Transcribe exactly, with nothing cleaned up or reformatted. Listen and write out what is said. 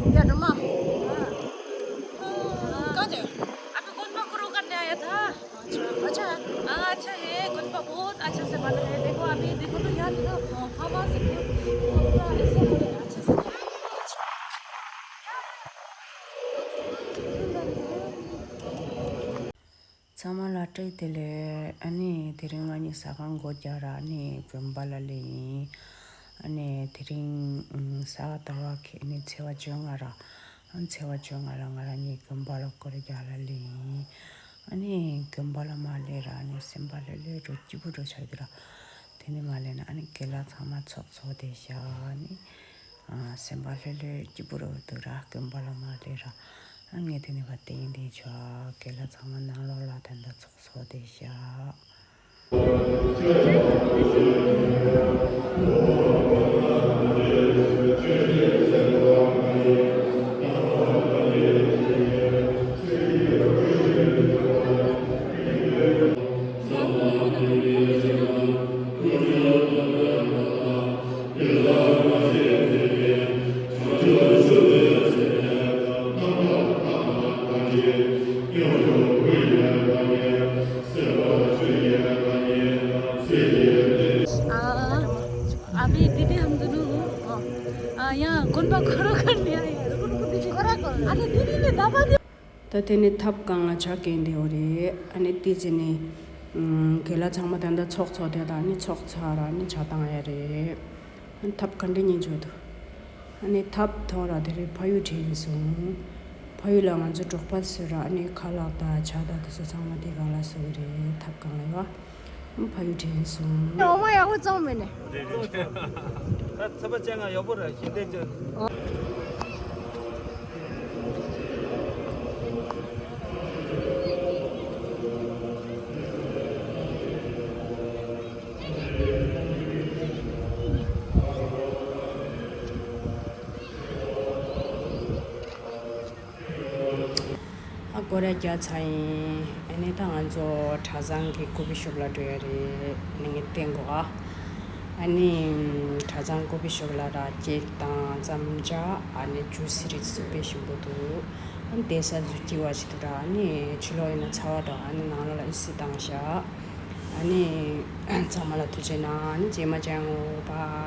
क्या डुमा? कहाँ गए? अभी गुनपा गुरु करने आया था। अच्छा। हाँ, अच्छा है, गुनपा बहुत अच्छा से बन रहे हैं। देखो, अभी देखो तो यहाँ देखो, हवा से पूरा ऐसे हो रहा है, अच्छे से। ཚང་མ་ལ་བཀྲ་ཤིས་བདེ་ལེགས། ཨ་ནི་དེ་རིང་ང་གཉིས་ཟ་ཁང་སྒོ་རྒྱག་ར། ཨ་ནི་དགོན་པ་ལ་སླེབས་ཡིན། ཨ་ནི་དེ་རིང་ཨུམ་གཟའ་ཟླ་བ་ཁེ་ཨ་ནི་ཚེས་པ་བཅོ་ལྔ་ར། ཨ་ཚེས་པ་བཅོ་ལྔ་ལ་ང་རང་གཉིས་དགོན་པ་ལ་སྒོ་རྒྱག་ལ་སླེབས་ཡིན། ཨ་ནི་དགོན་པ་ལ་མར་སླེབས་ར། ཨ་ནི་སེམས་པ་ལྷོད་ལྷོད་འགྲོ་སྐྱིད་པོ་འགྲོ་ཆགས་ཀྱི་ར། དེ་ནས་མར་སླེབས་ན་ཨ་ནི་རྒན་ལགས་ཚང་མ་ཚོགས་ཚོགས་བསྡད་ཤག་ཨ་ནི། ཨ་སེམས་པ་ལྷོད་ལྷོད་སྐྱིད་པོ་རུ་འདུག་ར། དགོན་པ་ལ་མར་སླེབས་ར། ཨ་ངས་དེ་ནས་ཕར་བསྟན་བསྟན་ཆོག་རྒན་ལགས་ཚང་མ་ནང་ལོགས་ལ་ད་ལྟ་ཚོགས་ཚོགས་བསྡད་ཤག अभी दीदी हम दोनों, हाँ, यहाँ गुनपा गुरु करने आए हैं। रुको, रुको, दीदी। अरे, दीदी ने दबा दिया। ད་དེ་ནི་ཐབ་སྒང་ལ་ཇ་གིན་བསྡད་ཡོད་རེད། ཨ་ནི་ཏི་ཙི་ནི་རྒན་ལགས་ཚང་མ་ད་ལྟ་ཚོགས་ཚོགས་བསྡད། ད་ནི་ཚོགས་ཚར་ཨ་ནི་ཇ་བཏང་ཡ་རེད། ཨ་ནི་ཐབ་ག་འདྲ་ཉིན་འཇོག་འདུག་ཨ་ནི་ཐབ་ཐོག་ར་དེ་རིང་ཕ་ཡུལ་དྲན་སོང་། ཕ་ཡུལ་ལ་ང་ཚོ་འབྲོག་པ་ཚོས་ར་ཨ་ནི་ཁ་ལག་དང་ཇ་དང་དེ་ཚོ་ཚང་མ་དེ་སྒང་ལ་བཟོ་གི་རེད། ཐབ་སྒང་ལ་ཡོད། ཨ་ཕ་ཡུལ་དྲན་སོང་། འོ་མ་ཡག་པོ་བཙོང་མེད་ནས། ད་ཚོད་པ་ཅན་ང་ཡག་པོ་ར་ཞིང་སྡེ་ཅན། ཨ་སྒོ་ར་རྒྱག་ཚར་ཡིན། ཨ་ནི་ད་ང་ཚོ་གྲྭ་ཚང་གི་ཀོ་ཕི་ཤོབ་ལ་འགྲོ་ཡ་རེད། ཨ་ནི་ངས་བསྟན་གོ་ཨ། ཨ་ནི་གྲྭ་ཚང་ཀོ་ཕི་ཤོབ་ལ་ར་ཀེག་དང་རྩམ་ཇ། ཨ་ནི་ཇུ་སི་རིགས་སུ་དཔེ་ཞིམ་པོ་འདུག་ཨ་ནི་བསྡད་ས་ཟུར་སྐྱིད་པ་ཞིག་འདུག་ར། ཨ་ནི་ཕྱི་ལོགས་ཡིན་ན་ཚ་བ་འདུག་ཨ་ནི་ནང་ལོགས་ལ་ཨེ་སི་བཏང་བཞག་ཨ་ནི་ཚང་མ་ལ་ཐུགས་རྗེ་གནང་། ཨ་ནི་རྗེས་མ་མཇལ་ཡོང་། བཱའི།